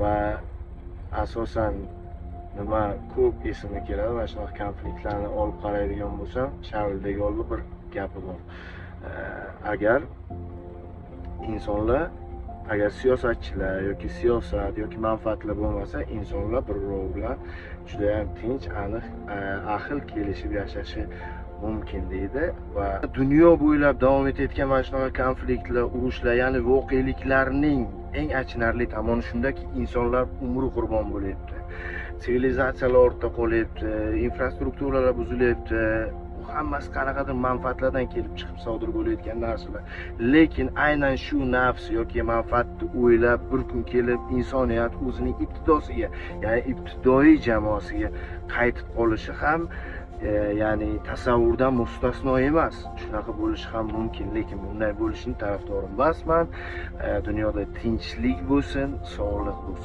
Va asosan nima ko'p esimga keladi, mana shunaqa konfliktlarni olib qaraydigan bo'lsam, Sharl de Gollni bir gapi bor. Agar insonlar, agar siyosatchilar yoki siyosat yoki manfaatlar bo'lmasa, insonlar bir birov bilan judayam tinch, aniq, ahil kelishib yashashi mumkin, deydi. Va dunyo bo'ylab davom etayotgan mana shunaqa konfliktlar, urushlar, ya'ni voqeliklarning eng achinarli tomoni shundaki, insonlar umri qurbon bo'lyapti, sivilizatsiyalar ortda qolyapti, infrastrukturalar buzilyapti. Bu hammasi qanaqadir manfaatlardan kelib chiqib sodir bo'layotgan narsalar. Lekin aynan shu nafs yoki manfaatni o'ylab, bir kun kelib insoniyat o'zining ibtidosiga, ya'ni ibtidoiy jamoasiga qaytib qolishi ham ya'ni tasavvurdan mustasno emas. Shunaqa bo'lishi ham mumkin, lekin bunday bo'lishini tarafdori emasman. Dunyoda tinchlik bo'lsin, sog'lik bo'lsin.